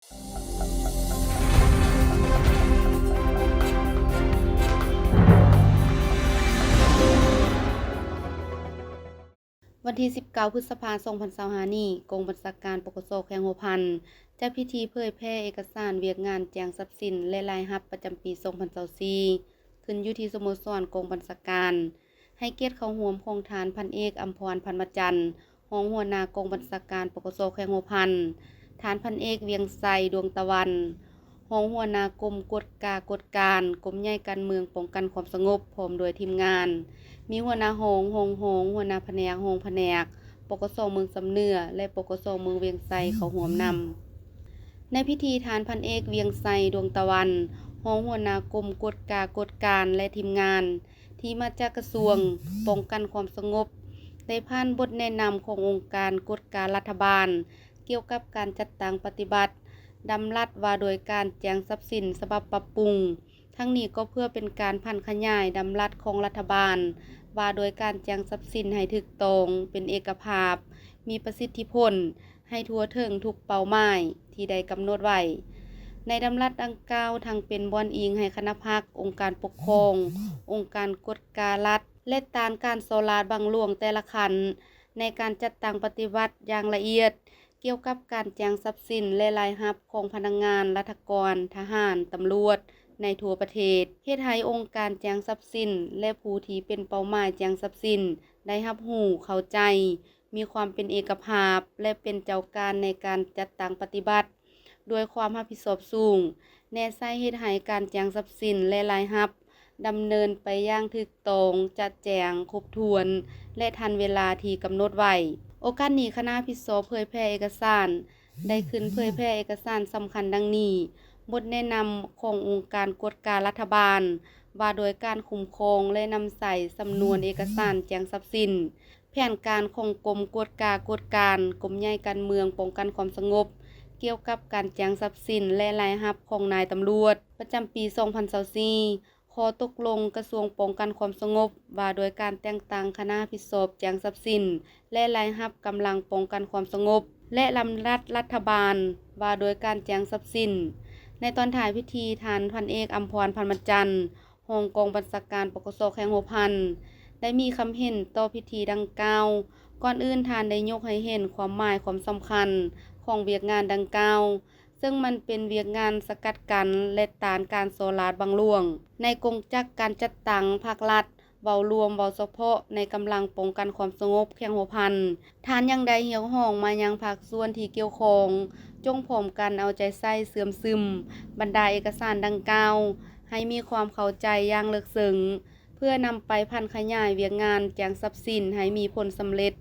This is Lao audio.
ວັນທີສິບເກົ້າ ພຶດສະພາ ສອງພັນຊາວຫ້ານີ້, ກອງບັນຊາການ ປກສ ແຂວງຫົວພັນ ຈັດພິທີເຜີຍແຜ່ເອກະສານວຽກງານແຈ້ງຊັບສິນ ແລະ ລາຍຮັບປະຈຳປີ ສອງພັນຊາວສີ່ ຂຶ້ນຢູ່ທີ່ສະໂມສອນກອງບັນຊາການ. ໃຫ້ກຽດເຂົ້າຮ່ວມຂອງທ່ານພັນເອກ ອຳພອນ ພັນມະຈັນ ຮອງຫົວໜ້າກອງບັນຊາການ ປກສ ແຂວງຫົວພັນ, ທ່ານພັນເອກ ວຽງໄຊ ດວງຕາວັນ ຮອງຫົວໜ້າກົມກວດກາກວດການ ກົມໃຫຍ່ການເມືອງປ້ອງກັນຄວາມສະຫງົບ ພ້ອມດ້ວຍທີມງານ, ມີຫົວໜ້າຫ້ອງ, ຮອງຫ້ອງ, ຫົວໜ້າພະແນກ, ຮອງພະແນກ, ປກສ ເມືອງຊຳເໜືອ ແລະ ປກສ ເມືອງວຽງໄຊ ເຂົ້າຮ່ວມນຳ. ໃນພິທີ, ທ່ານພັນເອກ ວຽງໄຊ ດວງຕາວັນ ຮອງຫົວໜ້າກົມກວດກາກວດການ ແລະ ທີມງານ ທີ່ມາຈາກກະຊວງປ້ອງກັນຄວາມສະຫງົບ ໄດ້ຜ່ານບົດແນະນຳຂອງອົງການກວດກາລັດຖະບານ ກ່ຽວກັບການຈັດຕັ້ງປະຕິບັດ ດຳລັດວ່າໂດຍການແຈ້ງຊັບສິນສະບັບປັບປຸງ. ທັງນີ້ກໍເພື່ອເປັນການຜັນຂະຫຍາຍດຳລັດຂອງລັດຖະບານ ວ່າໂດຍການແຈ້ງຊັບສິນໃຫ້ຖືກຕ້ອງ, ເປັນເອກະພາບ, ມີປະສິດທິຜົນ, ໃຫ້ທົ່ວເຖິງທຸກເປົ້າໝາຍທີ່ໄດ້ກຳນົດໄວ້. ໃນດຳລັດດັ່ງກ່າວ ທັງເປັນບ່ອນອີງໃຫ້ຄະນະພັກ, ອົງການປົກຄອງ, ອົງການກວດກາລັດ ແລະ ຕ້ານການສໍ້ລາດບັງຫຼວງແຕ່ລະຂັ້ນ ໃນການຈັດຕັ້ງປະຕິບັດຢ່າງລະອຽດ ກ່ຽວກັບການແຈ້ງຊັບສິນ ແລະ ລາຍຮັບຂອງພະນັກງານ, ລັດຖະກອນ, ທະຫານ, ຕຳຫຼວດ ໃນທົ່ວປະເທດ, ເຮັດໃຫ້ອົງການແຈ້ງຊັບສິນ ແລະ ຜູ້ທີ່ເປັນເປົ້າໝາຍແຈ້ງຊັບສິນ ໄດ້ຮັບຮູ້, ເຂົ້າໃຈ, ມີຄວາມເປັນເອກະພາບ ແລະ ເປັນເຈົ້າການໃນການຈັດຕັ້ງປະຕິບັດ ດ້ວຍຄວາມຮັບຜິດຊອບສູງ, ແນໃສ່ເຮັດໃຫ້ການແຈ້ງຊັບສິນ ແລະ ລາຍຮັບ ດຳເນີນໄປຢ່າງຖືກຕ້ອງ, ຈະແຈ້ງ, ຄົບຖ້ວນ ແລະ ທັນເວລາທີ່ກຳນົດໄວ້. ໂອກາດນີ້, ຄະນະຮັບຜິດຊອບເຜີຍແຜ່ເອກະສານ ໄດ້ຂຶ້ນເຜີຍແຜ່ເອກະສານສຳຄັນດັ່ງນີ້: ບົດແນະນຳຂອງອົງການກວດກາລັດຖະບານ ວ່າໂດຍການຄຸ້ມຄອງ ແລະ ນຳໃຊ້ສຳນວນເອກະສານແຈ້ງຊັບສິນ, ແຜນການຂອງກົມກວດກາກວດການ ກົມໃຫຍ່ການເມືອງປ້ອງກັນຄວາມສະຫງົບ ກ່ຽວກັບການແຈ້ງຊັບສິນ ແລະ ລາຍຮັບຂອງນາຍຕຳຫຼວດ ປະຈຳປີ ສອງພັນຊາວສີ່, ຂໍ້ຕົກລົງກະຊວງປ້ອງກັນຄວາມສະຫງົບ ວ່າໂດຍການແຕ່ງຕັ້ງຄະນະຮັບຜິດຊອບແຈ້ງຊັບສິນ ແລະ ລາຍຮັບກຳລັງປ້ອງກັນຄວາມສະຫງົບ ແລະ ດຳລັດລັດຖະບານ ວ່າໂດຍການແຈ້ງຊັບສິນ. ໃນຕອນທ້າຍພິທີ, ທ່ານພັນເອກ ອຳພອນ ພັນມະຈັນ ຮອງກອງບັນຊາການ ປກສ ແຂວງຫົວພັນ ໄດ້ມີຄຳເຫັນຕໍ່ພິທີດັ່ງກ່າວ. ກ່ອນອື່ນ, ທ່ານໄດ້ຍົກໃຫ້ເຫັນຄວາມໝາຍຄວາມສຳຄັນຂອງວຽກງານດັ່ງກ່າວ, ເຊິ່ງມັນເປັນວຽກງານສະກັດກັ້ນ ແລະ ຕ້ານການສໍ້ລາດບັງຫຼວງ ໃນກົງຈັກການຈັດຕັ້ງພາກລັດ, ເວົ້າລວມ, ເວົ້າສະເພາະໃນກຳລັງປ້ອງກັນຄວາມສະຫງົບແຂວງຫົວພັນ. ທ່ານຍັງໄດ້ຮຽກຮ້ອງມາຍັງພາກສ່ວນທີ່ກ່ຽວຂ້ອງ ຈົ່ງພ້ອມກັນເອົາໃຈໃສ່ເຊື່ອມຊຶມບັນດາເອກະສານດັ່ງກ່າວ ໃຫ້ມີຄວາມເຂົ້າໃຈຢ່າງເລິກເຊິ່ງ ເພື່ອນຳໄປຜັນຂະຫຍາຍວຽກງານແຈ້ງຊັບສິນໃຫ້ມີຜົນສຳເລັດ